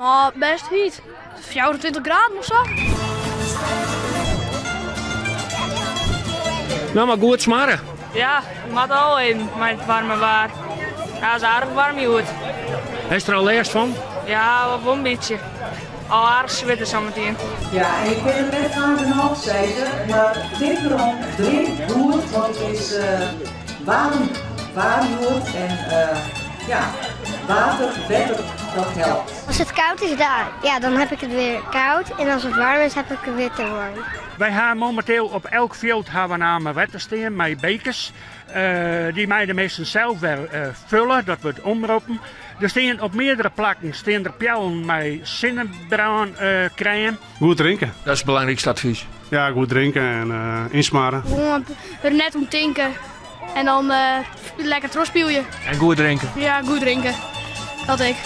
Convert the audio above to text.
Oh, bêst hyt. 24 graden of sa. No mar goed smarre. Ja, moat al even mei it waarme waar. Ja, it is aardich waarm hjoed. Hast der al lêst fan? Ja, wol in bytsje. Al aardich switte sametien. Ja, en ik kin it net faak genôch sizze, mar tink derom, drink goed, want it is waarm waar hjoed en ja, water, wetter, dat helpt. As it koud is, ja, dan ha ik it wer koud en as it waarm is, ha ik it wer te waarm. Wy ha mominteel op elk fjild ha we in amer wetter stean mei bekers. Dy meie de minsken sels wer fulle, dat wurdt omroppen. Der stean op meardere plakken stean der peallen mei sinnebrânkrêm. Goed drinke. Dat is it belangrykste advys. Ja, goed drinke en ynsmarre. Gewoan der net om tinke en dan lekker trochspylje. En goed drinke. Ja, goed drinke. Dat ek.